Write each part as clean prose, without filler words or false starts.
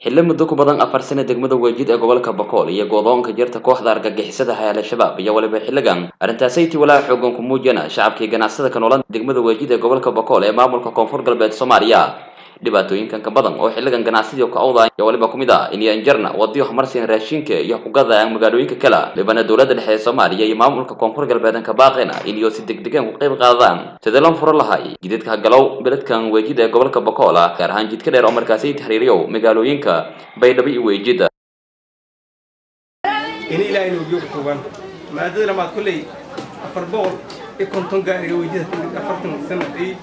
Xilli muddo ku badan 4 sano degmada Waajid ee gobolka Bakool iyo go'doonka jirta kooxda argagixisada ah ee Al-Shabaab iyo waliba xilligan arrintaasaytii walaaca xoogan ku muujina shacabkii ganacsada ka noolan degmada Waajid ee gobolka Bakool ee maamulka Koonfur Galbeed Soomaaliya. Dhibaatooyinkan ka badan oo xilligan ganacsidii ka awda iyo waliba kumid ah in injarna wadiyo homarsiin raashinka iyo kugada magaalooyinka kale libana dowladda dhexe ee Soomaaliya iyo maamulka Koonfur Galbeed ka baaqayna in iyo si degdegan u qayb qaadaan sidii loo furo lahay jidadka galow beledkan Waajid ee gobolka Bakool, gaar ahaan jidka dheer oo markaasi taxriiriyo magaalooyinka Baydhabo iyo Waajid. In Ilaahay noogiyo ku tuugan maadada labaad, kolley 450 gaariga Weejida 40 sano ay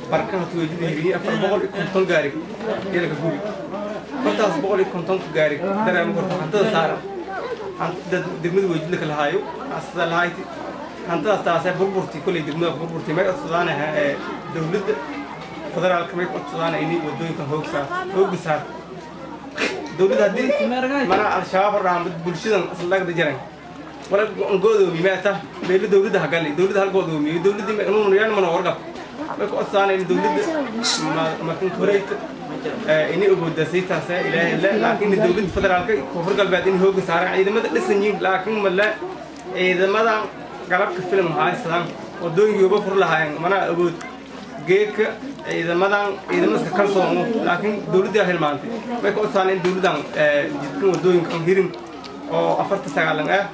barkahatu Weejida hiriye, 450 gaariga yalaka gubi. 450-ka gaariga dareema korto hantada saaran, hantida degmada Weejida kala haayo asada lahayti, hantadaas taasee burburti. Kolley degmada burburti may codsadaanaha ee dowladda federaalka, may codsadaana inay wadooyinkan hoog saar, hooga saar dowladda. Haddii mana Al-Shabaab hordhaan bulshadan isla dhagda jaran wala godoomi maata meelo dowladda hagali, dowladda hal godoomiyo, dowladda inuu yaan mana warqab. May ku codsadaana in dowladda markan koreyta inay ogoodasay taas Ilaahay la, laakiin dowladda federaalka Koonfur Galbeed in hooga saaran ciidamada dhisan yihiin, laakiin mala ciidamadan galabka filim haysadaan wadooyinkii fur lahaayeen mana awood geedka ciidamadan ciidamada kalsoono, laakiin dowladda hilmaantay. May ku codsaan in dowladdan jidkan wadooyinkan hirin oo 49 ah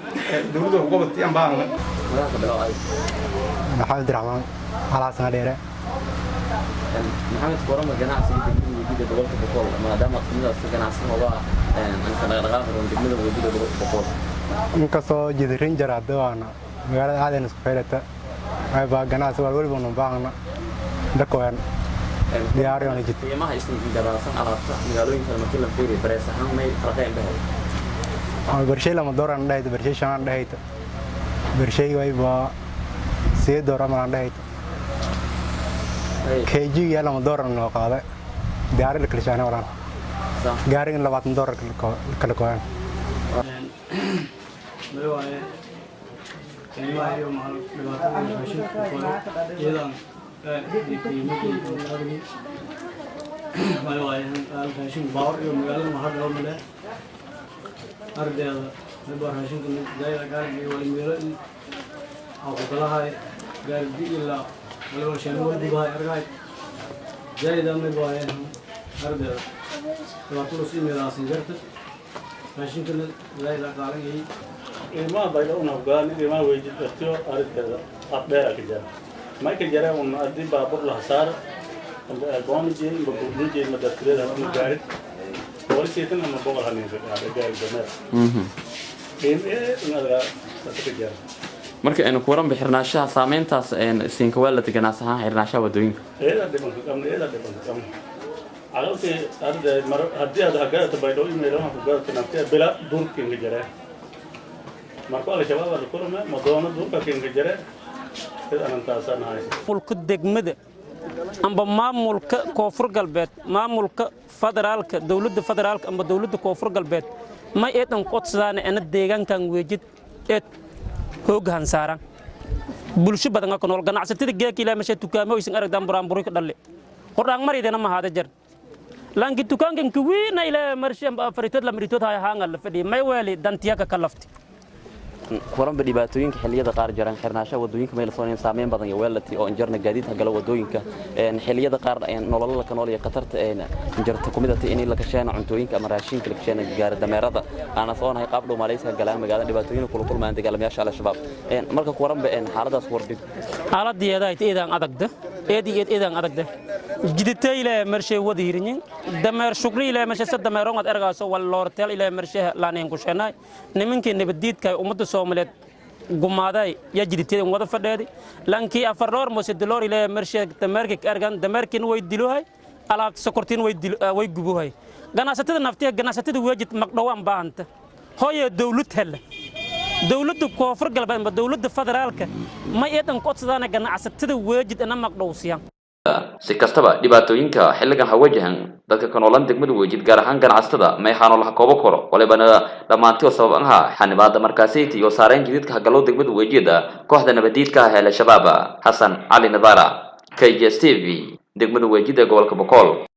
dowladda ku qabatay aan baahna. Maxamed Cabdiraxmaan Xalxasan Dheere. Maxamed, warama ganacsiga degmada Weejida gobolka Boqol, maadaama qiimadaas ganacsigooda aan ka dhaqdhaqaaqi doon degmada Weejida gobolka Boqol? Inkastoo jidi ranger hadda waana magaalada aadan isku faylata ayba ganacsi wal waliba nu baahna dakoyan diyaariyona jid. Qiimaha isin gadaasan alaabta magaalooyinka markii la fiiriyo barees ahaan may farqeen bahay? Barshay 2 doolar aan dhahayta, barshay 5 aan dhahayta, barshay wayba 8 doolar amal aan dhahayta. Kg yaa 2 doolar noo qaada, diyaari la kala shaanay walaan gaarigan 20 doolar kala kooyan. Male waaye qiimaha iyo macal dhibaatada raashinka ku koray iyadan qiimadii adagi. Male waaye raashin baawar iyo magaalada ma hadhaw male ardeeda maba raashinka zaid gaari wali meelo aa ku galahay gaaridi ilaa waliba sheeno wal gubahay argahay zaid mayba waaye ardeeda dhibaatada sii meelaasan jarta, raashinkana zaid qaalan yahay. Qiimaha bayda una hogaan qiimaha Weejid dartiyo arrinteeda afdheera ka jara, may ka jara un haddii baabuur la hasaar amba elboonijey amba buurnijey ma dartireeda hadii gaarid 180 ama 100 haninka gaari dameer qiim ee adaga saasa ka jara. Marka aynu ku waran xirnaashaha saameyntaas siinka waa la ganacsi ahaan xirnaashaha wadooyinka? Eeda dhibanka qabna, eeda dhibanka qabna caqabtii arday mar haddii aad hagadata Baydhabo email waxaa ku gadata naftiya bila duurkinka jare marka Al-Shabaab aad kulme madoono duurka kinka jare id arintaasaan haysa. Maamulka degmada amba maamulka Koonfur Galbeed, maamulka federaalka, dowladda federaalka amba dowladda Koonfur Galbeed, may eedan codsadaana ana deegaankan Weejid eed hooggahan saaran bulsho badan ka nool ganacsatada geeka ilaa mesha dukaamo aysan aragdaan buraanburi ka dhalle hordhaan maridana ma haada jar laanki dukaankan kuwiina ilaa marshe afaritood lamaritood hay haanga la fadhiya may weeli dantiyaka ka lafti. Kuwaranba dhibaatooyinka xilliyada qaar jiraan xirnaashaha wadooyinka may la soo saameyn badan iyo weelati oo injarna gaadiidka gala wadooyinka xilliyada qaar nolola ka nool iyo khatarta injarta kumidata in la kasheena cuntooyinka ama raashinka la kasheena gaari dameerada aana soonahay qaab dhow malaysia galaan magaalada dhibaatooyin kula kulmaan dagaalamayaasha Al-Shabaab. Marka kuwaranba xaaladaas warbig? Xaaladdeeda ay eedaan adagda, eed iyo eed eedaan adagda. Jiditay ilaa marshay wada hirinyin dameer shugri ilaa marshay sa dameerongad ergaaso wal loorteel ilaa marshay laaneen ku sheenay nimankii nabadiidka ummadda Soomaaliyeed gumaaday yaa jiditeedan wada fadheedi lankii 4 loor mose daloor ilaa marshay dameerkii ergan dameerkiin way dilohay, alaabta sokortiin way dil way gubuhay. Ganacsatada naftiga, ganacsatada Weejid magdhowaan baahanta hooyo dawlad hela dowladda Koonfur Galbeed ama dowladda federaalka may eedan codsadaana ganacsatada Weejid ina magdhowsiyaan. Si kastaba, dhibaatooyinka xilligan ha wajahan dadka ka noolan degmada Weejid, gaar ahaan ganacsatada, may xaanool ha koobo koro walibana dhammaantii oo sabab ahaa xanibaada markaasiti iyo saareyn jididka hagalow degmada Weejida kooxda nabadiidka ah ee Al-Shabaab. Xasan Cali Nadaara, KJS TV, degmada Weejid ee gobolka Bokool.